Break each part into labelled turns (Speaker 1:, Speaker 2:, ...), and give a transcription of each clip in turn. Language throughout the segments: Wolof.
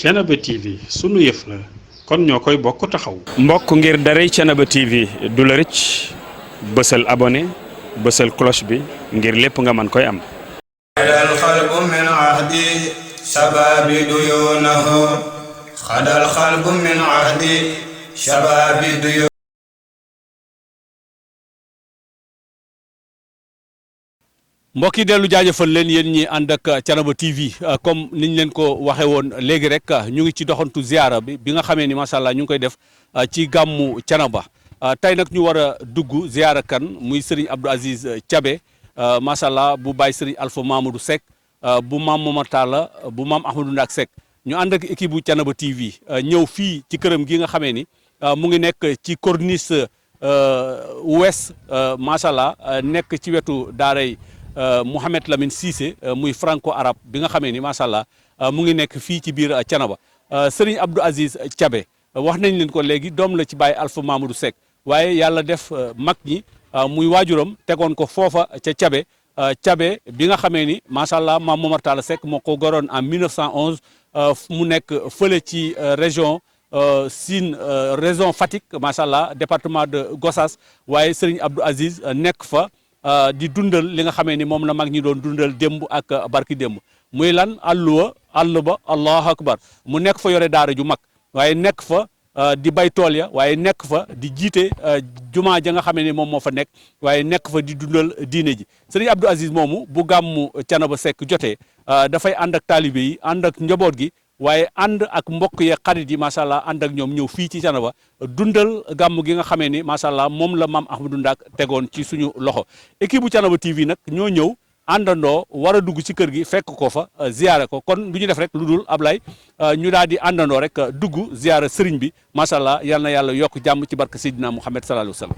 Speaker 1: Thiénaba TV sunu yëf la kon ñoo koy bokk taxaw.
Speaker 2: mbokk ngir daray Thiénaba TV du la rëcc bësal abonné bësal cloche bi ngir lépp nga mën koy am.
Speaker 3: xadal xalbu min ahdi shababi duyunahu xadal xalbu min ahdi shababi duyunahu.
Speaker 4: mbokk yi dellu jaajëfal leen yéen ñi ànd ak Thiénaba TV comme niñ leen ko waxee woon léegi rek ñu ngi ci doxantu ziara bi nga xamee ni macha allah ñu ngi koy def ci gàmmu Thiénaba tey nag ñu war a dugg ziara kan muy Serigne Abdou Aziz Thiabé macha allah bu Baye Serigne Alpha Mamadou Seck bu maam Momar Talla bu maam Ahmadou Ndak Seck ñu ànd ak équipe bu Thiénaba TV ñëw fii ci këram gi nga xamee ni mu ngi nekk ci corniche ouest macha allah nekk ci wetu daaray Mouhamed Lamine Cissé muy franco arabe bi nga xamee ni macha allah mu ngi nekk fii ci biir Thiénaba Serigne Abdou Aziz Thiabé wax nañ leen ko léegi doom la ci Baye Alpha Mamadou Seck waaye yàlla def mag ñi muy waajuram tegoon ko foofa ca Thiabé Thiabé bi nga xamee ni macha allah maam Momar Talla Seck moo ko goroon en 1911 mu nekk fële ci région Sine région Fatick macha allah département de Gossas waaye Serigne Abdou Aziz nekk fa. di dundal li nga xamee ni moom la mag ñi doon dundal démb ak barki démb muy lan àlluwa àll ba allahu akbar mu nekk fa yore daara ju mag waaye nekk fa di bay tool ya waaye nekk fa di jiite jumaa ja nga xamee ni moom moo fa nekk waaye nekk fa di dundal diine ji sëriñ Abdou Aziz moomu bu gàmmu Thiénaba Seck jotee dafay ànd ak taalibe yi ànd ak njaboot gi waaye ànd ak mbokk yeeg xarit yi macha allah ànd ak ñoom ñëw fii ci Thiénaba dundal gàmm gi nga xamee ni macha allah moom la maam Ahmadou Ndak tegoon ci suñu loxo équipe bu Thiénaba TV nag ñoo ñëw àndandoo war a dugg ci kër gi fekk ko fa ziyaare ko kon du ñu def rek lu dul Ablaye ñu daal di àndandoo rek dugg ziyaare sëriñ bi macha allah yal na yàlla yokk jàmm ci barke Seydina Mouhamed sallallahu alayhi wa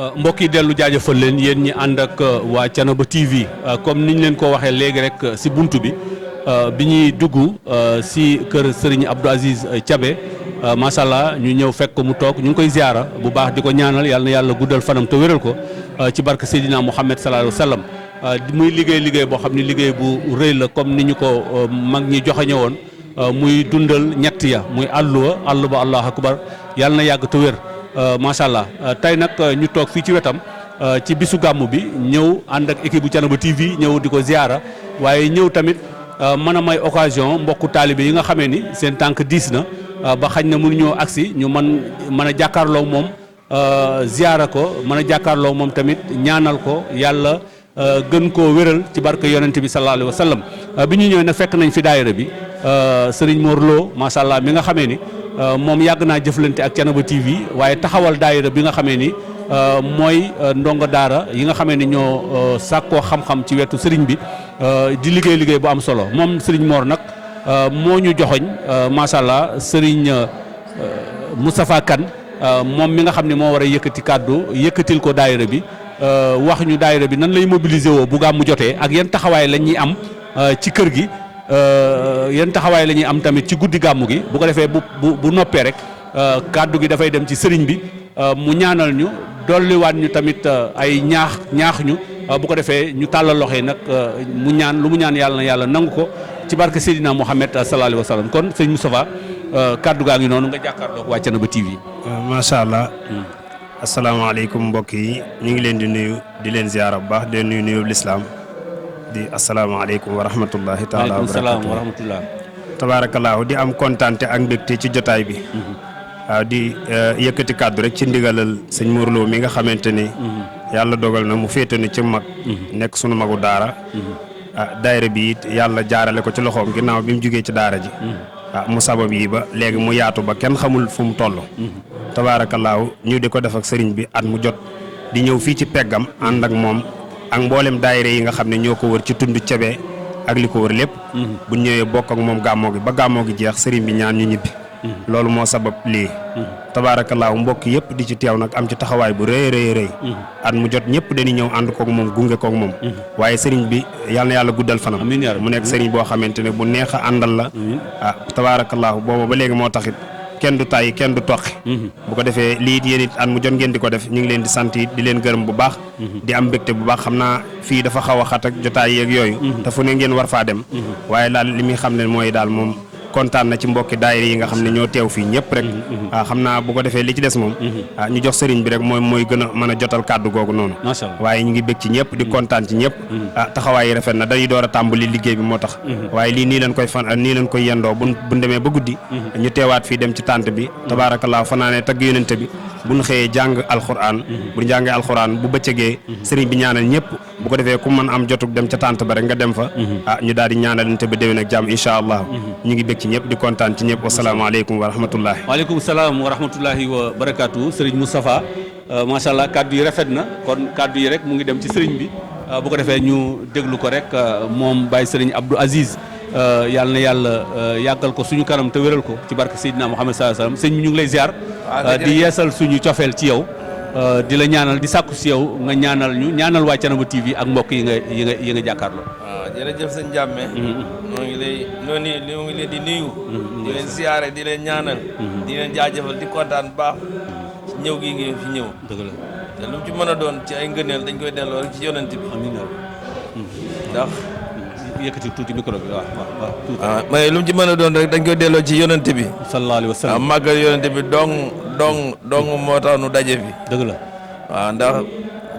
Speaker 4: sallam. mbokk yi dellu jaajëfal leen yéen ñi ànd ak waa Thiénaba TV comme niñ leen ko waxee léegi rek si buntu bi. bi ñuy dugg si kër Serigne Abdou Aziz Thiabé macha allah ñu ñëw fekk ko mu toog ñu ngi koy ziara bu baax di ko ñaanal yàlla na yàlla guddal fanam te wéral ko ci barke Seydina Mouhamed sallallahu alayhi wa sallam muy liggéey boo xam ne liggéey bu rëy la comme ni ñu ko mag ñi joxeñe woon muy dundal ñett ya muy àlluwa àllu ba allahu akbar yàlla na yàgg te wér macha allah tey nag ñu toog fii ci wetam ci bisu gàmmu bi ñëw ànd ak équipe bu Thiénaba TV ñëw di ko ziara waaye ñëw tamit. mën a may occasion mbokku taalibe yi nga xamee ni seen tànk diis na ba xañ na mënuñoo agsi ñu mën a jàkkaarloo moom ziyaara ko mën a jàkkaarloo moom tamit ñaanal ko yàlla gën koo wéral ci barke yonente bi sallallahu alayhi wa sallam bi ñu ñëwee nag fekk nañ fi daayira bi Serigne Mor Lo macha allah mi nga xamee ni moom yàgg naa jëflante ak Thiénaba TV waaye taxawal daayira bi nga xamee ni mooy ndongo daara yi nga xamee ni ñoo sàkkoo xam-xam ci wetu sëriñ bi di liggéey bu am solo moom sëriñ Mor nag moo ñu joxoñ macha allah sëriñ Moustapha Kane moom mi nga xam ne moo war a yëkkati kàddu yëkkatil ko daayira bi wax ñu daayira bi nan lay mobiliser woo bu gàmmu jotee ak yan taxawaay la ñuy am ci kër gi yan taxawaay la ñuy am tamit ci guddi gàmmu gi bu ko defee bu noppee rek kàddu gi dafay dem ci sëriñ bi mu ñaanal ñu dolliwaat ñu tamit ay ñaax ñu bu ko defee ñu tàllal loxo yi nag mu ñaan lu mu ñaan yàlla na yàlla nangu ko ci barke Seydina Mouhamed sallallahu alayhi wa sallam kon sëñ Moustapha kaddu gaa ngi noonu nga jàkkaarloog waa Thiénaba TV.
Speaker 5: macha allah. asalaamaaleykum mbokk yi ñu ngi leen di nuyu di leen ziyaara bu baax di leen nuyu lislaam di asalaamaaleykum wa rahmatullahi taala wa barakatuh.
Speaker 4: wa rahmatullah.
Speaker 5: tabaarakallaahu di am kontaante ak mbégte ci jotaay bi. waaw di yëkkati kàddu rek ci ndigalal sëñ Mor Lo mi nga xamante ni. yàlla dogal na mu féete ni ci mag. nekk sunu magu daara. daayira bi it yàlla jaarale ko ci loxoom ginnaaw bi mu jugee ci daara ji. mu sabab yi ba léegi mu yaatu ba kenn xamul fu mu toll. tabaarakallaahu ñu di ko def ak sëriñ bi at mu jot di ñëw fii ci peggam ànd ak moom ak mboolem daayira yi nga xam ne ñoo ko wër ci tund Thiébé ak li ko wër lépp. bu ñëwee bokk ak moom gàmmoo gi ba gàmmoo gi jeex sëriñ bi ñaan ñu ñibbi. loolu moo sabab lii tabaarakallaahu mbokk yëpp di ci teew nag am ci taxawaay bu rëy at mu jot ñëpp dañuy ñëw ànd koog moom gunge koog moom waaye sëriñ bi yal na yàlla guddal fanam mu nekk sëriñ boo xamante ne bu neex a àndal la tabaarakallaahu booba ba léegi moo taxit kenn du tàyyi kenn du toqi bu ko defee lii it yéen it at mu jot ngeen di ko def ñu ngi leen di sant it di leen gërëm bu baax di am mbégte bu baax xam naa fii dafa xaw a xat ak jotaay yeeg yooyu te fu ne ngeen war faa dem waaye daal li muy xam ne mooy daal moom kontaan na ci mbokki daayira yi nga xam ne ñoo teew fii ñëpp rek xam naa bu ko defee li ci des moom ñu jox sëriñ bi rek mooy gën a mën a jotal kàddu googu noonu waaye ñu ngi bég ci ñëpp di kontaan ci ñëpp taxawaay yi rafet na dañuy door a tàmbali liggéey bi moo tax waaye lii nii leen koy yendoo bu demee ba guddi ñu teewaat fii dem ci tànt bi tabaarakallaa fanaanee tagg yonente bi bu ñu xëyee jàng alxuraan bu ñu jàngee alxuraan bu bëccëgee sëriñ bi ñaanal ñëpp bu ko defee ku mën am jotug dem ca tànt ba rek nga dem fa ñu daal di ñaanalante ba déwén ak jàmm incha allah ñu ngi bég ci ñëpp di kontaan ci ñëpp wasalaamaaleykum wa rahmatullahi
Speaker 4: waaleykum salaam wa rahmatullahi wa barakaatu sëriñ Moustapha macha allah kaddu yi rafet na kon kaddu yi rek mu ngi dem ci sëriñ bi bu ko defee ñu déglu ko rek moom Baye sëriñ Abdou Aziz yàlla na yàlla yàggal ko suñu kanam te wéral ko ci barke Seydina Muhammad sallallahu alayhi wasallam sëñ bi ñu ngi lay ziar di yeesal suñu cofeel ci yow di la ñaanal di sàkku si yow nga ñaanal waa Thiénaba TV ak mbokk yi nga jàkkaarloo.
Speaker 6: waaw jërëjëf sëñ Jàmme ñoo ngi leen di nuyu di leen ziare di leen ñaanal di leen jaajëfal di kontaan baax ñëw gi ngeen fi ñëw
Speaker 4: dëgg la
Speaker 6: te lu mu ci mën a doon ci ay ngëneel dañ koy delloo rek ci yonent bi ndax
Speaker 4: yëkkati tuuti micro bi waaw tuuti.
Speaker 6: mais lu mu ci mën a doon rek dañ koy delloo ci yonent bi
Speaker 4: sallallahu alayhi wa sallam
Speaker 6: màggal yonent bi dong moo tax nu daje fi
Speaker 4: dëgg la
Speaker 6: waaw ndax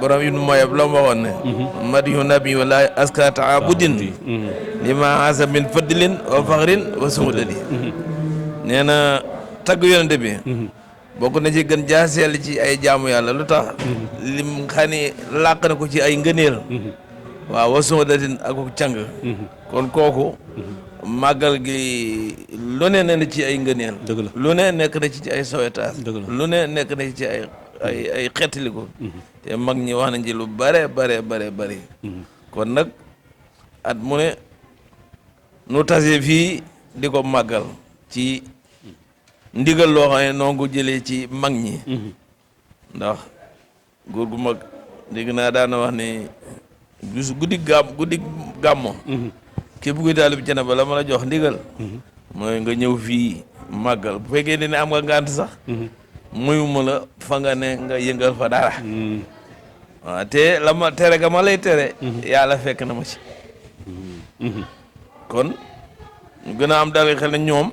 Speaker 6: borom yi nu mooyeb la mu waxoon ne madihu nabi wala aska taabudin li ma asa min fadlin wa faxrin wa sumudali nee na tagg yonent bi bokk na ci gën jaaseel ci ay jaamu yàlla lu tax lim xani làq na ko ci ay ngëneel waaw wasuma datin ak càng kon kooku màggal gi lu ne na ci ay ngëneel lu ne nekk na ci ay sowetaas lu ne nekk na ci ay xettaliku te mag ñi wax nañ ci lu bare kon nag at mu ne nu tase fii di ko màggal ci ndigal loo xam ne noo ngi ko jëlee ci mag ñi ndax góor gu mag dégg naa daana wax ne guddi gàmmo képp kuy taalib Thiénaba la ma la jox ndigal mooy nga ñëw fii màggal bu fekkee ne am nga ngànt sax muyuma la fa nga ne nga yëngal fa dara waaw te la ma tere ga ma lay tere yàlla fekk na ma ci kon ñu gën a am dal xel ne ñoom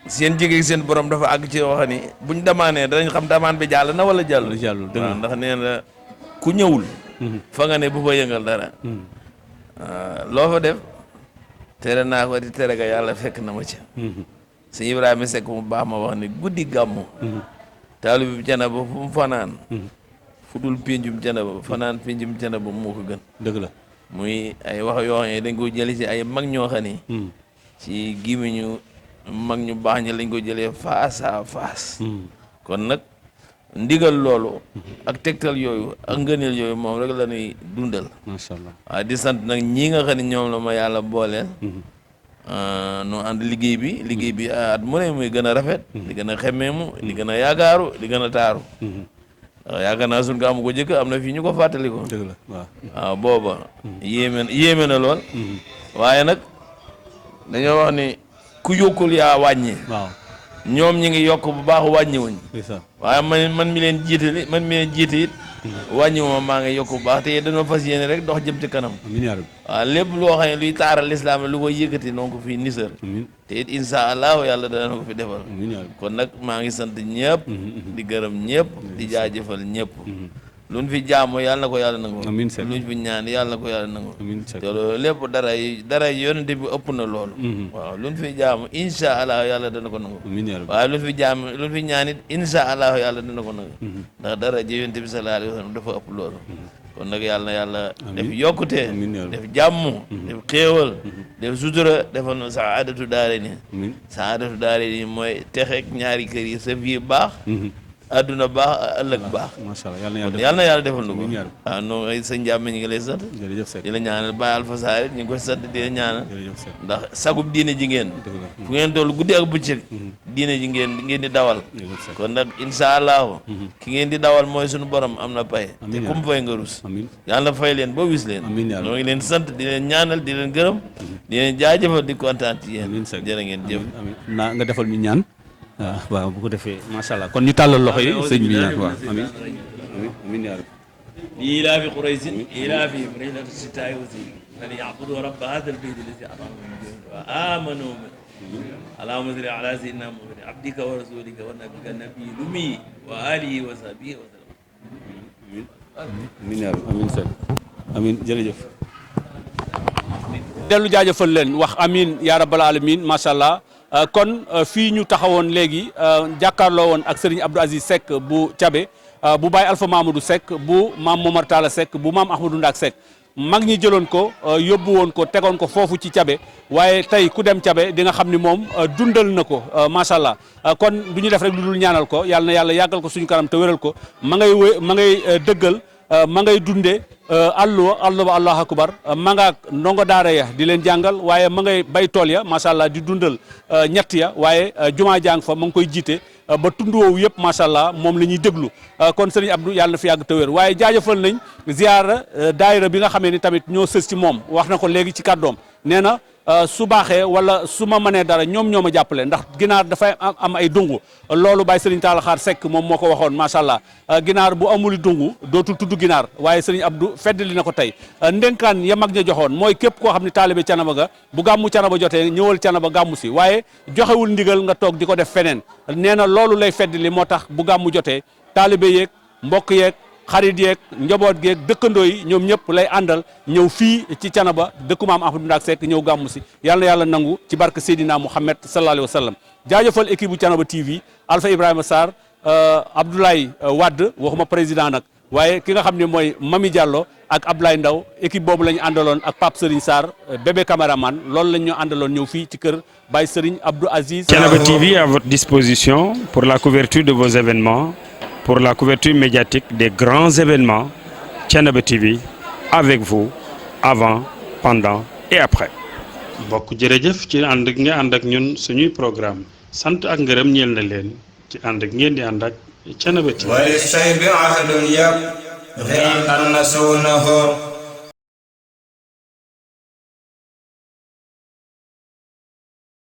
Speaker 6: seen jege seen borom dafa àgg ci wax ni buñ damaanee danañ xam damaan bi jàll na wala jàllul waaw ndax nee na ku ñëwul fa nga ne bu fa yëngal dara loo fa def tere naa ko di tere ga yàlla fekk na ma ci sëñ Ibrahima Seck mu baax ma wax ni guddi gàmmu taalibe bi Thiénaba fu mu fanaan fu dul péncum Thiénaba fanaan péncum Thiénaba moo ko gën
Speaker 4: dëgg la
Speaker 6: muy ay wax yoo xam ne dañ ko jëli ci ay mag ñoo xam ni ci gémmiñu mag ñu baax ñi lañ ko jëlee face à face kon nag ndigal loolu ak tegtal yooyu ak ngëneel yooyu moom rek la ñuy dundal
Speaker 4: macha allah
Speaker 6: waaw di sant nag ñii nga xam ne ñoom la ma yàlla booleel nu ànd liggéey bi at mu ne muy gën a rafet di gën a xemmeemu di gën a yaakaaru di gën a taaru yaakaar naa suñ ko am ko jëkk am na fii ñu ko fàttali ko
Speaker 4: dëgg la
Speaker 6: waaw booba yéeme na lool waaye nag dañoo wax ni ku yokkul yaa wàññi
Speaker 4: waaw
Speaker 6: ñoom ñi ngi yokk bu baax wàññiwuñ waaye man mi leen jiite it wàññiwuma maa ngi yokk bu baax te dañoo fas yéene rek dox jëm ci kanam waaw lépp loo xam ne luy taaral lislaam lu koy yëkkati noonu ko fii nisër te it insha allahu yàlla dana ko fi defal kon nag maa ngi sant ñëpp di gërëm ñëpp di jaajëfal ñëpp luñ fi jaamu yàlla na ko yàlla nangu luñ fi ñaan yàlla na ko yàlla nangu te loolu lépp dara yonent bi ëpp na loolu waaw luñ fi jaamu insha allah yàlla dana ko nangu waaye luñ fi ñaan it insha allah yàlla dana ko nangu ndax dara ji yonent bi sallallahu alayhi wa sallam dafa ëpp loolu kon nag yàlla na yàlla def yokkute def jàmm def xéewal def sutura defal no saadatu daare ni saadatu daare ni mooy texeeg ñaari kër yi sa vie baax adduna baax ëllëg baax
Speaker 4: macha allah
Speaker 6: yàlla na yàlla defal nu ko waaw non ay sëñ Jàmme ñu ngi lay sant di la ñaanal Baye Alpha Sarr ñu ngi koy sant di la ñaanal ndax sagub diine ji ngeen fu ngeen toll guddi ak bëccëg diine ji ngeen di dawal kon nag insha allahu ki ngeen di dawal mooy suñu borom am na pay te kum fay nga rus yàlla fay leen ba wis leen ñoo ngi leen sant di leen ñaanal di leen gërëm di leen jaajëfal di kontaan ci yéen jërë ngeen jëf
Speaker 4: naa nga defal ñu ñaan waaw bu ko defee macha allah kon ñu tàllal loxo yi sëñ bi ñaan waaw amiin amiin yaa rabbi
Speaker 6: لإيلاف قريش إيلافهم رحلة الشتاء والصيف فليعبدوا رب هذا البيت الذي أطعمهم من جوع وآمنوا allahumma salli ala sayyidina muhammadin abdika wa rasulika wa nabiyika nabiyyi lummi wa alihi wa sahbihi wa sallam.
Speaker 4: amiin yaa rabbi amiin seen amiin jërëjëf. dellu jaajëfal leen wax amiin yaa rabbal alamin macha allah. kon fii ñu taxawoon léegi jàkkaarloo woon ak Serigne Abdou Aziz Seck bu Thiabé bu Baye Alpha Mamadou Seck bu maam Momar Talla Seck bu maam Ahmadou Ndak Seck mag ñi jëloon ko yóbbu woon ko tegoon ko foofu ci Thiabé waaye tey ku dem Thiabé di nga xam ni moom dundal na ko macha allah kon du ñu def rek lu dul ñaanal ko yàlla na yàlla yàggal ko suñu kanam te wéral ko ma ngay dëggal ma ngay dunde allo allahu akbar ma ngaak ndongo daara ya di leen jàngal waaye ma ngay bay tool ya macha allah di dundal ñett ya waaye jumaa jàng fa ma ngi koy jiite ba tund woowu yëpp macha allah moom la ñuy déglu kon sëriñ Abdou yàlla na fi yàgg te wér waaye jaajëfal nañ ziyaara daayira bi nga xamee ni tamit ñoo sës ci moom wax na ko léegi ci kàddoom nee na su baaxee wala su ma mënee dara ñoom ñoo ma jàppale ndax ginaar dafay am ay dungu loolu Baye Serigne Talla Xaar Seck moom moo ko waxoon macha allah ginaar bu amul dungu dootul tudd ginaar waaye Serigne Abdou feddali na ko tey ndénkaan ya mag ña joxoon mooy képp koo xam ne taalibe Canaba ga bu gàmmu Canaba jotee ñëwal Canaba gàmmu si waaye joxewul ndigal nga toog di ko def feneen nee na loolu lay feddali moo tax bu gàmmu jotee taalibe yeeg mbokk yeeg xarit yeeg njaboot geeg dëkkandoo yi ñoom ñëpp lay àndal ñëw fii ci Canaba dëkku maam Ahmadou Ndak Seck ñëw gàmmu si yàlla na yàlla nangu ci barke Seydina Mouhamed sallallahu alayhi wa sallam jaajëfal équipe bu Canaba TV Alpha Ibrahima Sarr Abdoulaye Wade waxuma président nag waaye ki nga xam ne mooy Mami Diallo ak Abdoulaye Ndaw équipe boobu la ñu àndaloon ak Pape Serigne Sarr bébé caméraman loolu la ñu àndaloon ñëw fii ci kër Baye Serigne Abdou Aziz.
Speaker 2: Canaba TV à votre disposition pour la couverture de vos événements. Pour la couverture médiatique des grands événements, Canaba TV avec vous avant, pendant et après.
Speaker 1: mbokk jërëjëf ci ànd ak nga ànd ak ñun suñuy programme sant ak ngërëm ñeel na leen ci ànd ak ngeen di ànd ak Canaba TV.
Speaker 3: wali say bi ahadun yab xëy an nasuunahu